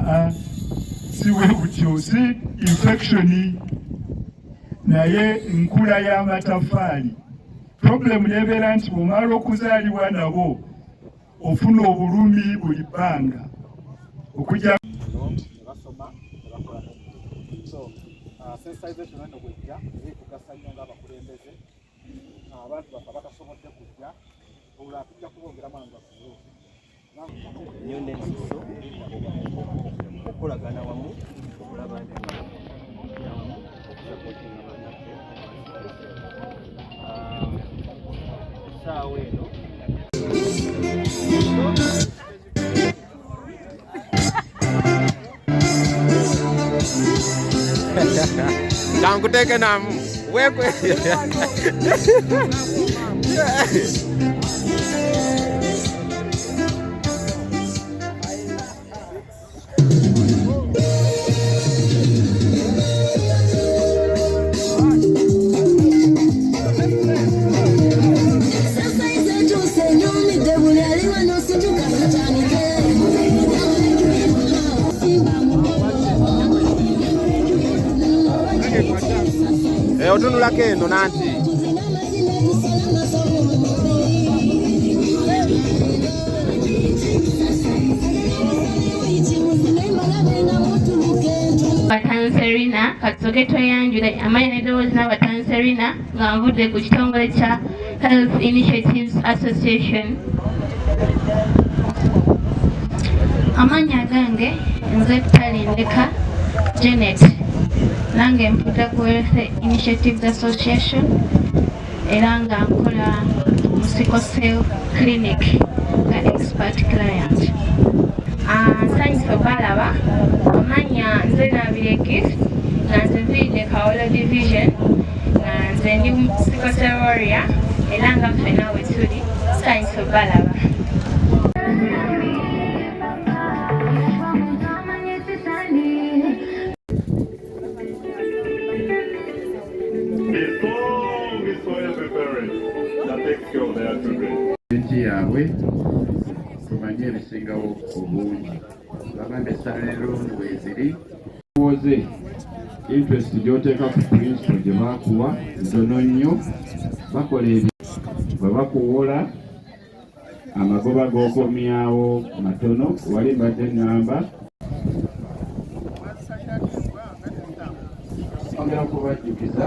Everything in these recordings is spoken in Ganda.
Aa, si bwe butyo, si infection, naye nkula y'amataffaali. Problem nebeera nti bw'omala okuzaalibwa nabo ofuna obulumi buli bbanga okujja Ne basoma ne bakola. So sensitization eno bwejja era etugasa nnyo ng'abakulembeze. Abantu baffe abatasobodde kujja, olulala tujja kubongeramu nga group. Nnyo n'ensusso okukolagana wamu okulaba nti wamu okusupportinga bannaffe essaawa eno. Kankuteeke namu wekwe. Senyumidde buli aliwa n'osituka tutandike. Eh, otunulako eno nanti. Tuzina amazina tusala amasomo mu mubiri. Batanserina, katusooke tweyanjule amannya n'eddoboozi. N'abatanserina nga nvudde ku kitongole kya Health Initiatives Association. Amannya gange nze Talindeka Janet, nange nvudde ku Health Initiatives Association era nga nkola mu sickle cell clinic nga expert client. Nsanyusa obalaba. Amanya nze Nabire Gift, nga nze nviiridde Kawolo Division, nga nze ndi sickle cell warrior era nga ffena we tuli. Nsanyusa obalaba. The song is for every parent that takes care of their children. Binti yaabwe tumanye ebisingawo obungi. Bagambye salary loan weeziri woze interest gy'oteeka ku principal gye bakuwa ntono nnyo. Bakola ebi bwe bakuwola, amagoba g'okomyawo matono. Wali mbadde ŋŋamba ongera okubajjukiza.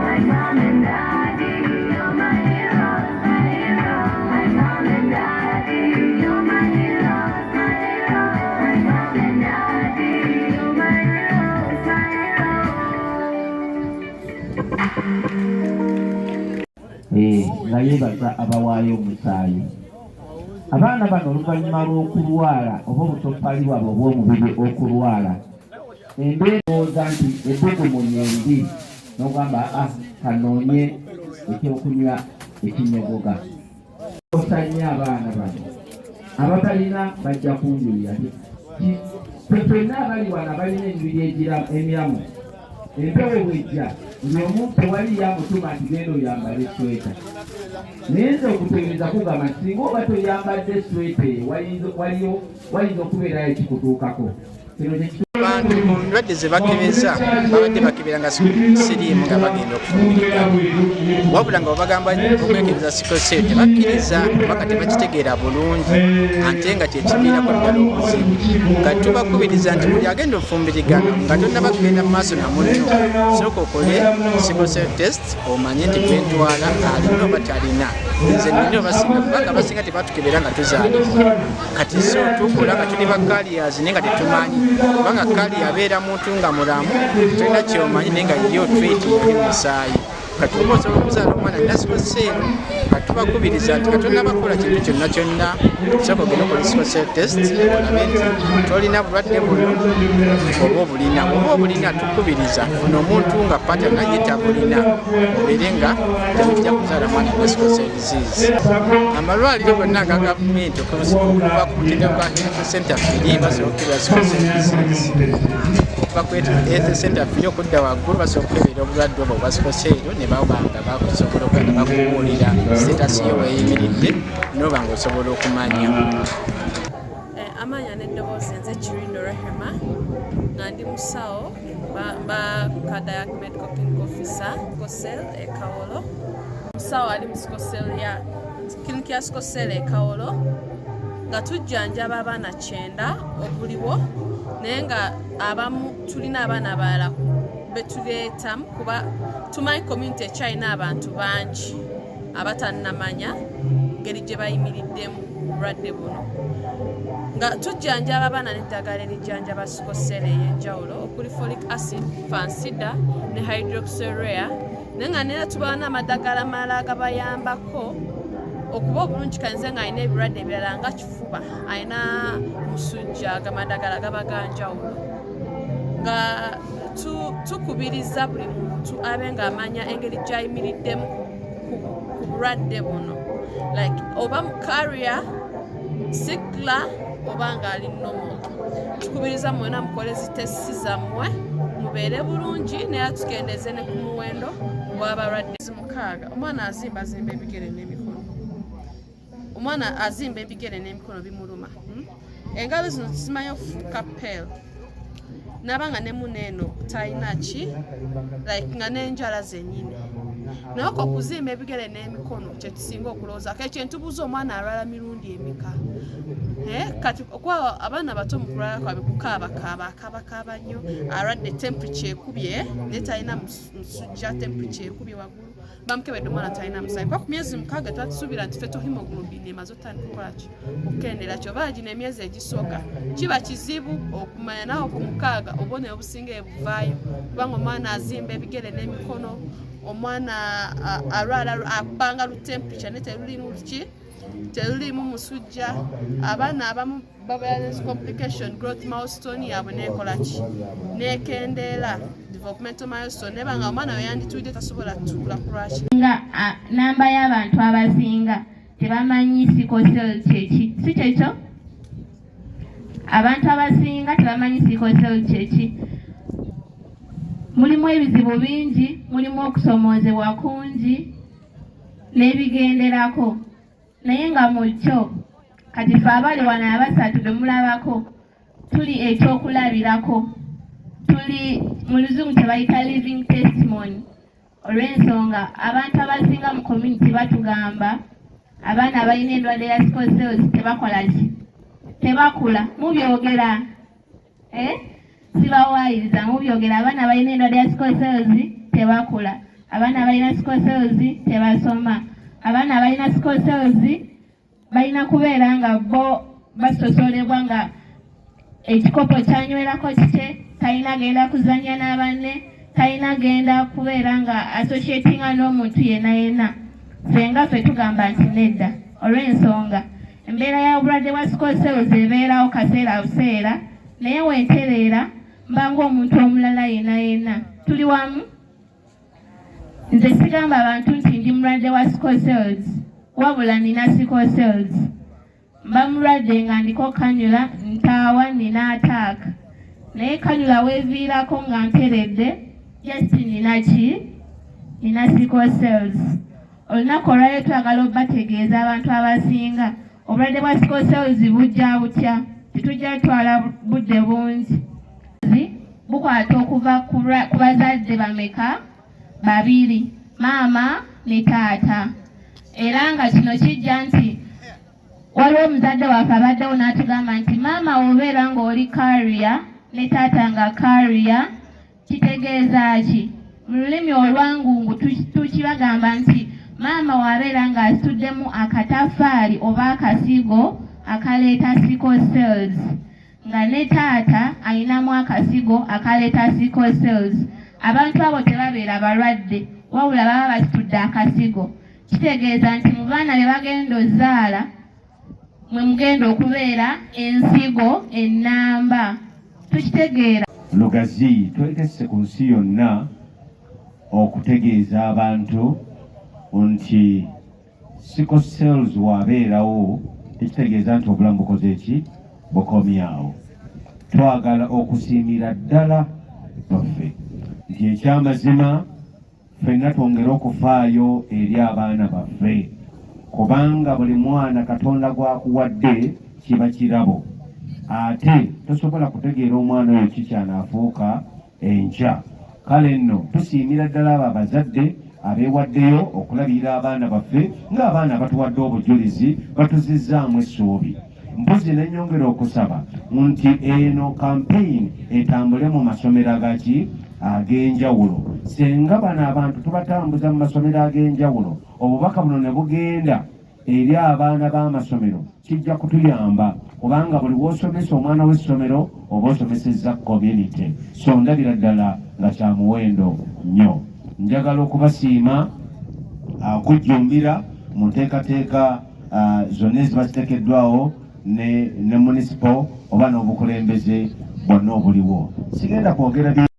My mom and daddy, you're my hero, my hero. My mom and daddy, you're my hero, my hero. My mom and daddy, you're my hero, my hero. Nga yeebaza abawaayo omusaayi. Abaana bano oluvannyuma lw'okulwala oba obutoffaali bwabwe obw'omubiri okulwala, embeera owooza nti ebbugumu lyembi, n'ogamba, "A kanoonye ekyokunywa ekinyogoga." Osa nnyo abaana bano abatalina bajja kunjulira nti ffe ffenna abali wano abalina emibiri emiramu, empewo bwejja buli omu tewaliyo amutuma nti genda oyambale esweta. Naye nze okutegeeza kugamba nti singa oba toyambadde esweta eyo, wayinza okubeerayo ekikutuukako. Kino kye Abantu mu ndwadde ze bakebeza babadde bakebera nga siriimu nga bagenda okufumbirika, wabula nga bwebagamba okwekebeza sickle cell tebakkiriza kubanga tebakitegeera bulungi, ate nga kyekiviirako ddala obuzibu. Nga tubakubiriza nti buli agenda okufumbirigana, nga tonnaba kugenda mu maaso na munno, sooka okole sickle cell test omanye nti gwentwala alina oba talina, nze nina oba singa, kubanga abasinga tebatukebera nga tuzaalibwa. Kati so tukula nga tuli ba carriers naye nga tetumanyi, kubanga carrier abeera muntu nga mulamu, tolina kyomanyi, naye nga yo trait eri mu musaayi. Kati oba osobola okuzaala omwana alina sickle cell. Kati tubakubiriza nti katonda bakola kintu kyonna kyonna, sooka ogenda okola sickle cell test olabe nti tolina bulwadde buno oba obulina. Oba obulina, tukubiriza funa omuntu nga partner ye tabulina, obeere nga temujja kuzaala mwana alina sickle cell disease. Amalwaliro gonna aga gavumenti okuva ku mutindo gwa health center free basobola okukebera sickle cell disease. Okuva ku health center free okudda waggulu basobola okukebera obulwadde obwo obwa sickle cell, ne baba nga bakusobola okuba nga bakubuulira status yo weeyimiridde, noba nga osobola okumanya. Amanya n'eddoboozi, nze Kirindo Rehema, nga ndi musawo ba cardiac medical clinic officer, sickle cell e Kawolo. Musawo ali mu sickle cell ya clinic ya sickle cell e Kawolo, nga tujjanjaba abaana 90 obuliwo, naye nga abamu tulina abaana abalala betuleetamu kuba tumanyi community ekyalina abantu bangi abatannamanya ngeri gye bayimiriddemu bulwadde buno. Nga tujjanjaba abaana n'eddagala erijjanjaba sickle cell ey'enjawulo okuli folic acid, Fansidar ne hydroxyurea, naye nga nera tubawa n'amaddagala amalala agabayambako okuba obulungi. Kanze nga alina ebirwadde ebirala nga kifuba, alina musujja, agamadagala gaba ganjawulo. Nga tukubiriza buli muntu abe ng'amanya engeri gy'ayimiriddemu ku bulwadde buno, like oba mu carrier, sickler, oba ng'ali normal. Tukubiriza mwena mukole zi test zammwe, mubeere bulungi, naye tukendeeze ne ku muwendo gw'abalwadde. 6, omwana azimbazimba ebigere n'emikono. Omwana azimba ebigere n'emikono bimuluma, Engalo zino zimanyi okufuuka pale, naba nga ne muno eno talina ki, like nga n'enjala zennyini. Naye okwo okuzimba ebigere n'emikono kyetusinga okulowoozaako. Ekyo entubuuza, omwana alwala mirundi emeka? Kati okuba abaana bato mu kulwala kwabwe kukaabakaaba, akaabakaaba nnyo, alwadde temperature ekubye naye talina musujja, temperature ekubye waggulu, bamukebedde omwana talina musayi, kuba ku myezi 6 twatusuubira nti fetal hemoglobin emaze otandika okukolaki, okukendera. Kyova gino emyezi egisooka kiba kizibu okumanya, naawe ku 6 obubonero obusinga ebuvaayo, kubanga omwana azimba ebigere n'emikono, omwana alwala akubanga lu temperature naye terulimu luki, terulimu musujja. Abaana abamu babeera ne complication, growth milestone yaabwe nekola ki, nekendeera, developmental milestone neba nga omwana we yandituulidde tasobola kutuula. Ku lwaki? Nga namba y'abantu abasinga tebamanyi sickle cell kyeki, si kyekyo? Abantu abasinga tebamanyi sickle cell kyeki. Mulimu ebizibu bingi, mulimu okusomoozebwa kungi n'ebigenderako, naye nga mu kyo kati fe abali wano abasatu be mulabako tuli ekyokulabirako, tuli mu luzungu kye bayita living testimony, olw'ensonga abantu abasinga mu community batugamba abaana abalina endwadde ya sickle cells tebakola ki, tebakula. Mubyogera, eh? Sibawaayiriza, mubyogera. Abaana abalina endwadde ya sickle cells tebakula, abaana abalina sickle cells tebasoma, abaana abalina sickle cells balina kubeera nga bo basosolebwa, nga ekikopo kyanywerako kike, talina genda kuzanya n'abanne, talina genda kubeera nga associatinga n'omuntu yenna yenna. Ffe nga ffe tugamba nti nedda, olw'ensonga embeera y'obulwadde bwa sickle cells ebeerawo kaseera buseera, naye wentereera mba ng'omuntu omulala yenna yenna. Tuli wamu. Nze sigamba abantu nti ndi mulwadde wa sickle cells, wabula nina sickle cells. Mba mulwadde nga ndiko cannula, ntaawa, nina attack, naye cannula weeviirako nga nteredde. Just nina ki, nina sickle cells. Olunaku olwaleero twagala obategeeza abantu abasinga obulwadde bwa sickle cells bujja butya. Tetujja tutwala budde bungi. Bukwata okuva ku bazadde bameka? Babiri, maama ne taata. Era nga kino kijja nti waliwo omuzadde waffe abaddewo n'atugamba nti maama obeera ng'oli carrier ne taata nga carrier. Kitegeeza ki? Mu lulimi olwangungu tukibagamba nti maama wabeera ng'asituddemu akatafaali oba akasigo akaleeta sickle cells, nga ne taata ayinamu akasigo akaleeta sickle cells. Abantu abo tebabeera balwadde wabula baba basitudde akasigo. Kitegeeza nti mu baana be bagenda ozaala mwe mugenda okubeera ensigo ennamba. Tukitegeera. Lugazi twegesse ku nsi yonna okutegeeza abantu nti sickle cells wabeerawo tekitegeeza nti obulamu bukoze ki bukomyawo. Twagala okusiimira ddala baffe nti ekyamazima ffenna twongere okufaayo eri abaana baffe kubanga buli mwana Katonda gw'akuwadde kiba kirabo ate tosobola kutegeera omwana oyo ki ky'anaafuuka enkya. Kale nno tusiimira ddala abo abazadde abeewaddeyo okulabirira abaana baffe ng'abaana batuwadde obujulizi batuzizzaamu essuubi. Mpozi ne nyongera okusaba nti eno campaign etambule mu masomero agaki ag'enjawulo. Senga bano abantu tubatambuza mu masomero ag'enjawulo, obubaka buno ne bugenda eri abaana b'amasomero kijja kutuyamba kubanga buli w'osomesa omwana w'essomero oba osomesezza community. So ndabira ddala nga kya muwendo nnyo. Njagala okubasiima okujjumbira mu nteekateeka zonna eziba ziteekeddwawo ne municipal oba n'obukulembeze bwonna obuliwo. Sigenda kwogera.